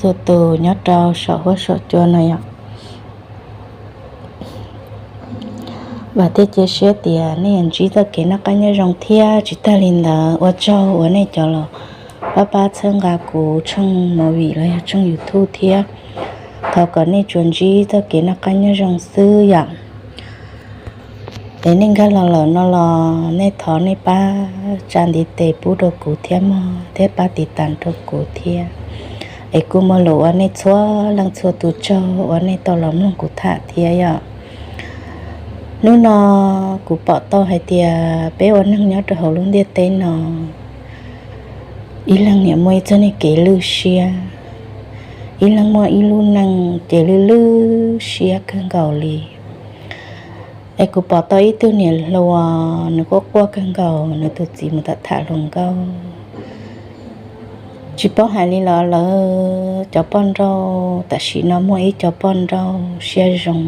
txhua tus nyob rau saum huab saum cua no yom. Vam thiab cia siab tias nej yuav ntsib txoj kev noj qab nyob zoo thiab tsis tag li ntawd ua tsaug uas nej cov los pab pab txhawb nqa kuv tshooj movie los yog tshooj YouTube thiab. Thov kom nej tsuas ntsib txoj kev noj qab nyob zoo xwb yom. Es nej nkag los lawm no los nej thov nej pab tsa ntiv tes pub rau kuv thiab mog, thiab pab tiv tas rau kuv thiab. Es kuj muaj lus ua nej txhua leej txhua tus tsaug uas nej tau los mloog kuv tham thiab yom. Hnub no kuv pom tau hais tias peb ua neeg nyob rau hauv lub ntiaj teb no, ib leeg niam muaj ib txoj niag kev lwj siab, ib leeg muaj ib lub neej ces lwj lwj siab kawg nkaus li. Es kuv pom tau ib tug niam hluas nws quaj quaj kawg nkaus, nws tus txiv mus tham tham hluas nkauj. Tsis paub hais li los lawv cov poj nrauj tam sim no muaj ib co poj nrauj siab zoo,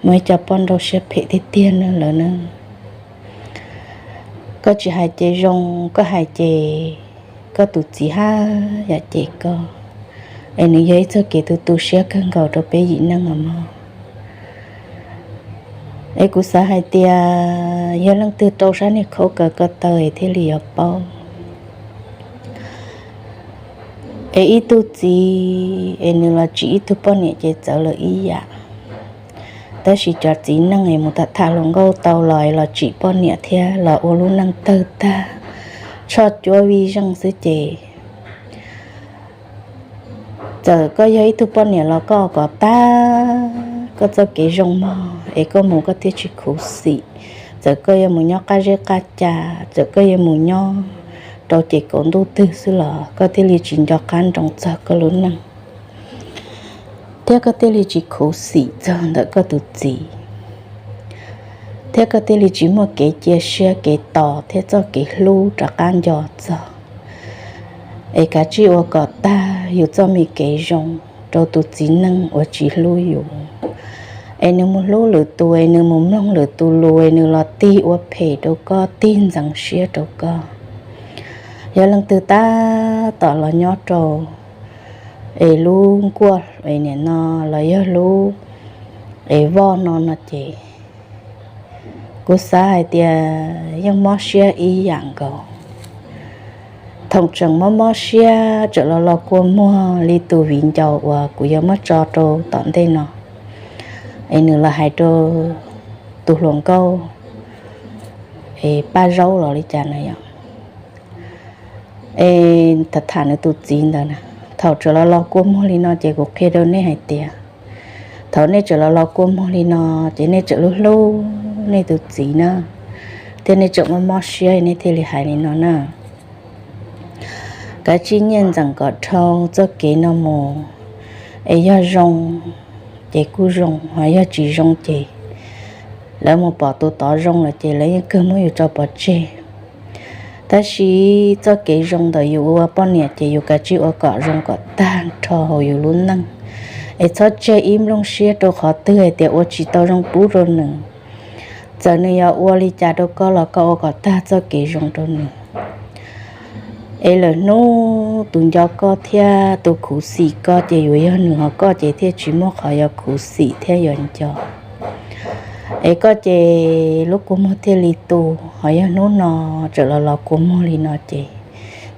muaj ib co poj nrauj siab phem tiag tiag na lawv na. Koj tsis hais ces zoo, koj hais ces koj tus txiv haj yam cem koj, es nws yog ib txoj kev tu tu siab kawg nkaus rau peb yim neeg os mog. Es kuv xav hais tias yog leej twg rau sab niag khauj kawg ko taw es thiaj li yuav paub. Es ib tug txiv es nws los tsim ib tug poj niam ces txawv lawm ib yam. Tab sis cov txiv neej es mus tham tham hluas nkauj tau los es los tsim poj niam thiab los ua lub neej tawg tag, tshoj cuab vij zeej xwb ces txawm koj yog ib tug poj niam los koj ua kom tag koj txoj kev zoo mog es koj mus koj thiaj tsis khuv xim. Txawm koj yuav mus nyob qab zeb qab ca, txawm koj yuav mus nyob rau ces kaum ntuj twg xwb los koj thiaj li tsis nco qab nroo txog koj lub neej, thiab koj thiaj li tsis khuv xim txog ntawm koj tus txiv, thiab koj thiaj li tsis muaj kev cia siab kev tos thiab txoj kev hlub rov qab nco txog. Es kav tsij ua kom tag yus txoj me kev zoo rau tus txiv neej uas tsis hlub yus. Es nws mus hlub lwm tus, es nws mus mloog lwm tus lus, es nws los tig ua phem rau koj, tig ntxeev siab rau koj. Yog leej twg tab tom los nyob rau es lub nkuaj es nim no los yog lub es voj no no ces kuv xav hais tias yeej mob siab ib yam nkaus. Thaum tseem mob mob siab tseem los los kua muag li tus viv ncaus uas kuv yuav muab tso rau tom ntej no, es nws los hais rau tus hluas nkauj es Paj Zaub los li cas na yom. Es tham tham nws tus txiv ntawd na, thaum tseem los los kua muag li no ces kuv qhia rau nej hais tias, thaum nej tseem los los kua muag li no ces nej tseem hlub hlub nej tus txiv na, thiab nej tseem mob mob siab nej thiaj li hais li no na. Kav tsij nyiaj ntxeem kom dhau txoj kev no mus, es yog zoo ces kuj zoo, ho yog tsis zoo ces lawv mus pom tus tod zoo lawm ces lawv yeej kawg muab yus tso pov tseg. Tab sis txoj kev zoo ntawm yus ua poj niam ces yus kav tsij ua kom zoo kom tag nrho hauv yus lub neej, es txhob tseg ib nplooj siab rau qhov twg hais tias ua tsis tau zoo pub rau nws. Txawm nws yuav ua li cas rau koj los koj ua kom tag txoj kev zoo rau nws. Es lwm hnub tus nco koj thiab tus khuv xim koj ces yuav yog nws, ho koj ces thiaj tsis muaj qhov yuav khuv xim thiab yuav nco. Es koj ces lub kua muag thiaj li tu, ho yog hnub no tseem los los kua muag li no ces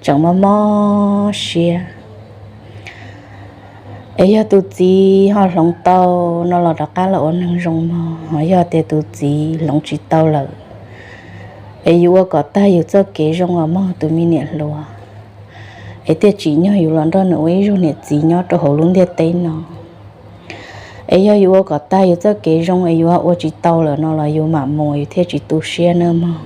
tseem mob mob siab. Es yog tus txiv ho hloov tau no los rov qab los ua neeg zoo mog, ho yog tias tus txiv hloov tsis tau lawm, es yus ua kom tag yus txoj kev zoo os mog tus me niam hluas, es thiaj tsim nyog yus los nrog nws ua ib zaug niam txiv nyob rau hauv lub ntiaj teb no. Es yog yus ua kom tag yus txoj kev zoo es yus ua tsis tau lawm no los yus mam mus yus thiaj tsis tu siab nawb mog.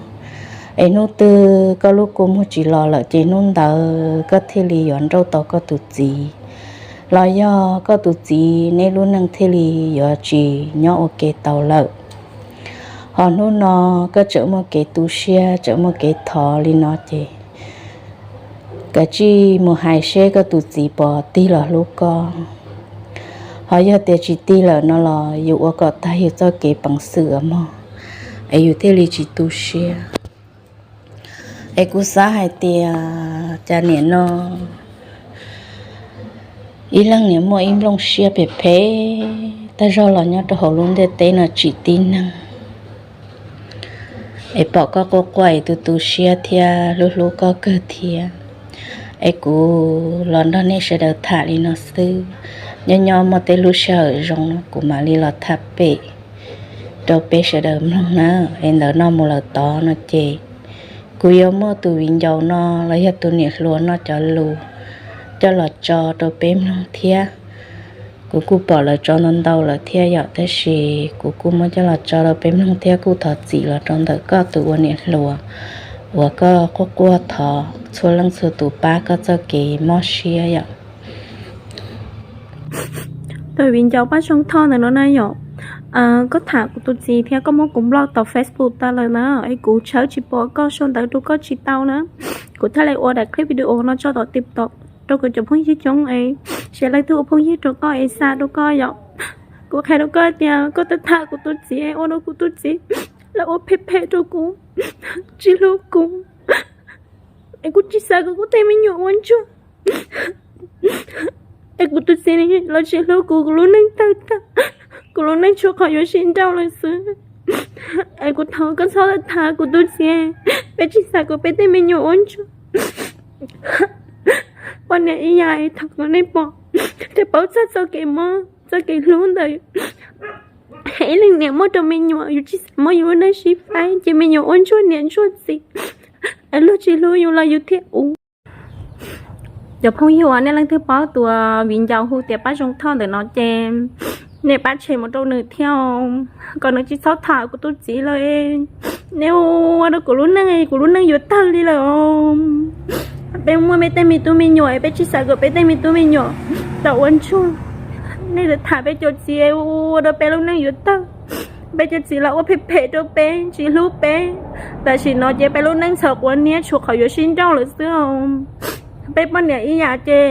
Es hnub twg koj lub kua muag tsis los lawm ces hnub ntawd koj thiaj li yuav nrauj tau koj tus txiv, los yog koj tus txiv neb lub neej thiaj li yuav tsis nyob ua ke tau lawm. Ho hnub no koj tseem muaj kev tu siab tseem muaj kev thov li no ces kav tsij mus hais seb koj tus txiv puas tig los hlub koj. Ho yog tias tsis tig lawm no los yus ua kom tag yus txoj kev peev xwm os mog, es yus thiaj li tsis tu siab. Es kuv xav hais tias cas niam no Ib leej niam muaj ib nplooj siab phem phem tag zog los nyob rau hauv lub ntiaj teb no tsim tib neeg. Es pom koj quaj quaj es tu tu siab thiab hlub hlub koj kawg thiab. Es kuv los nrog nej sawv daws tham li no xwb. Nyob nyob muaj tej lub sij hawm zoo no kuv mam li los tham pem rau peb sawv daws mloog na. Es ntawm no mus lawm tod no ces kuv yuav muaj tus viv ncaus no los yog tus niam hluas no cov lus coj los tso rau peb mloog thiab. Kuv kuj pom lawv tso ntau ntau lawm thiab yom, tab sis kuv kuj muab coj los tso rau peb mloog thiab kuj thov txim los rau ntawm koj tus ua niam hluas uas koj quaj quaj, thov txhua leej txhua tus pab koj txoj kev mob siab yom. Tus viv ncaus Paj Zoo Thoj ntawm no na yom, koj tham kuv tus txiv thiab koj muab kuv block tom Facebook tas lawm na, es kuv tshawb tsis pom koj sau ntawv rau koj tsis tau na. Kuv thiaj li ua daim clip video no tso tom TikTok rau kuv cov phooj ywg coob es seb leej twg ua phooj ywg rau koj es xa rau koj yom. Kuv qhia rau koj tias koj twb tham kuv tus txiv es ua rau kuv tus txiv lawv ua phem phem rau kuv, tsis hlub kuv, es kuv tsis xav kom kuv tej me nyuam ua ntsuag. Es kuv tus txiv los tsis hlub kuv, kuv lub neej tawg tag, kuv lub neej tshuav qhov yuav sib nrauj lawm xwb. Es kuv thov koj txhob tham kuv tus txiv, peb tsis xav kom peb tej me nyuam ua ntsuag. Poj niam ib yam, thov kom nej pom thiab paub txog txoj kev mob txoj kev hlub ntawm ib leej niam muab rau me nyuam, yus tsis xav muab yus lub neej sib faib ces me nyuam ua ntsuag niam ntsuag txiv, es luag tsis hlub yus los yus thiaj ua. Cov phooj ywg uas nej leej twg paub tus viv ncaus hu tias Paj Zoo Thoj ntawm no ces nej pab share mus rau nws thiab, kom nws tsis txhob tham kuv tus txiv lawm. Nej ua rau kuv lub neej, kuv lub neej yuav tawg li lawm. Peb muaj peb tej me tub me nyuam, peb tsis xav kom peb tej me tub me nyuam tau ua ntsuag. Nej tham peb cov txiv ua rau peb lub neej yuav tawg. Peb cov txiv los ua phem phem rau peb, tsis hlub peb. Tam sim no ces peb lub neej txhaum quav niab, tshuav qhov yuav sib nrauj lawm xwb os. Peb poj niam ib yam ces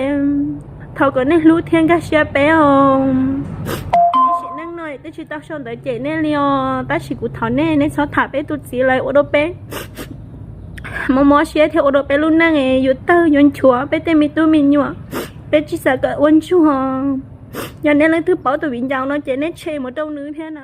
thov kom nej hlub thiab nkag siab peb os. Sim neej no twb tsis tau sau ntawv cem nej li os, tab sis kuv thov nej, nej txhob tham peb tus txiv lawm, ua rau peb mob mob siab thiab ua rau peb lub neej yuav tawg yuav nchuav, peb tej me tub me nyuam peb tsis xav kom ua ntsuag. Yog nej leej twg paub tus viv ncaus no ces nej share mus rau nws thiab na.